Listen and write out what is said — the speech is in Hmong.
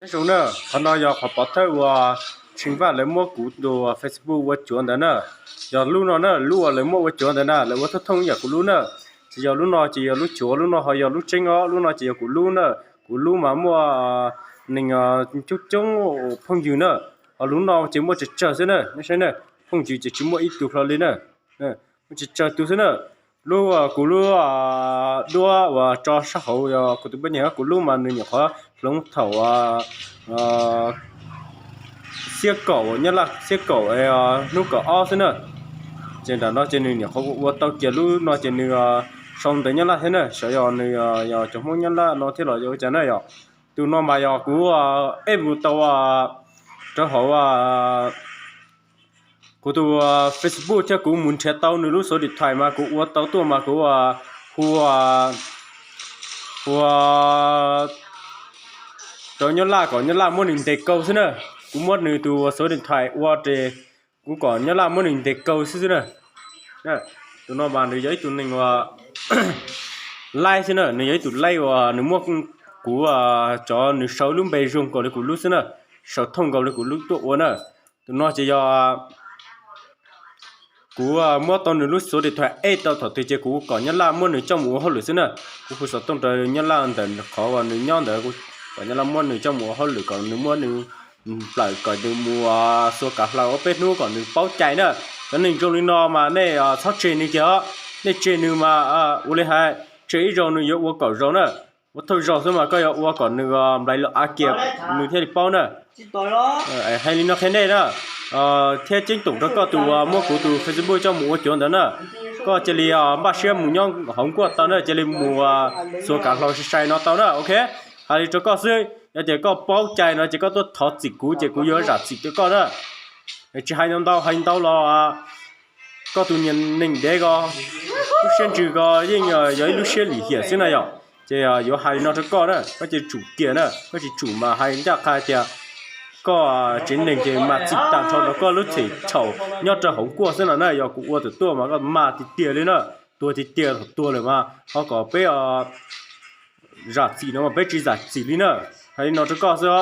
Nyob zoo na, qhov no yog qhov pov thawj uas Tshee Vaj lawv muab kuv tus Facebook ua cuav ntawd na. Yog lub no na, lub uas lawv muab ua cuav ntawd na, lawv ua thooj thooj ib yam kuv lub na. Tsis yog lub no ces yog lub cuav, lub no ho yog lub tseeb os, lub no ces yog kuv lub na. Kuv lub mas muaj neeg coob coob phooj ywg na, ho lub no ces muaj tsawg tsawg xwb na, nej saib na, phooj ywg ces tsis muaj ib tug hlo li na, muaj tsawg tsawg tus xwb na. Lub kuv lub duab uas tso sab hauv yog kuv tus poj niam, kuv lub mas nws nyuam qhuav hloov thaum xiab kaum, Nyab Laj xiab kaum hnub kaum ob xwb na. Ces nram no ces nws nyuam qhuav ua tau kiag lub no ces nws sau ntawv Nyab Laj thiab na, xyov yog nws yog cov Hmoob Nyab Laj no thiab los yog ua cas na yom. Tus no mas yog kuv ej mus tau rau hauv kuv tus Facebook thiab kuv mus nrhiav tau nws lub xuv di thais mas kuv ua tau tuaj mas kuv hu hu rau Nyab Laj kom Nyab Laj muab nws ntes kaug xwb na. Kuv muab nws tus xuv di thais ua ces kuv kom Nyab Laj muab nws ntes kaug xwb xwb na. Tus no mas nws yog ib tug neeg uas laib xwb na, nws yog ib tug laib uas nws muab kuv cov nws sau lub npe zoo nkaus li kuv lub xwb na, sau thooj nkaus li kuv lub tuaj ua na. Tus no ces yog kuv muab tau nws lub xuv di thais ej tau thaum twg ces kuv kom Nyab Laj muab nws coj mus ua hauj lwm xwb na. Kuv hu xov tooj rau Nyab Laj ntawm qhov uas nws nyob ntawd, kom Nyab Laj muab nws coj mus ua hauj lwm kom nws muab nws nplawm kom nws mus xuas kav hlau ob peb hnub kom nws paub cai na. Cov neeg zoo li no mas nej txhob tseg nws kiag os, nej tseg nws mas ua li hais tseg ib zaug nws yuav ua kaum zaus na. Ua thawj zaug xwb mas koj yuav ua kom nws nplaiv los av kiag nws thiaj li paub na. Hais li no qhia nej na, thiab ceeb toom rau koj tus uas muab kuv tus Facebook coj mus ua cuav ntawd na, koj cia li npaj siab mus nyob hauv nkuaj tau na, cia li mus xuas kav hlau sai sai no tau na, ok. Hais li rau koj xwb, yog tias koj paub cai no ces koj tuaj thov txim kuv ces kuv yuav zam txim rau koj na. Tsis hais ntau, hais ntau los koj tus niag neeg dev ko, lub siab ntsws ko yeej yog ib lub siab lim hiam xwb na yom. Ces yuav hais li no rau koj na, koj cia li tsum kiag na, koj tsis tsum mas hais ncaj qha tias koj tsev neeg ces mas txim tag nrho rau koj lub them thaum nyob rau hauv nkuaj xwb no na. Yog kuv ua tam tuaj mas koj mas tiag tiag li na, tuag tiag tiag thaum tuag lawm mas ho kom peb zam txim no mas peb tsis zam txim li na. Hais li no rau koj xwb.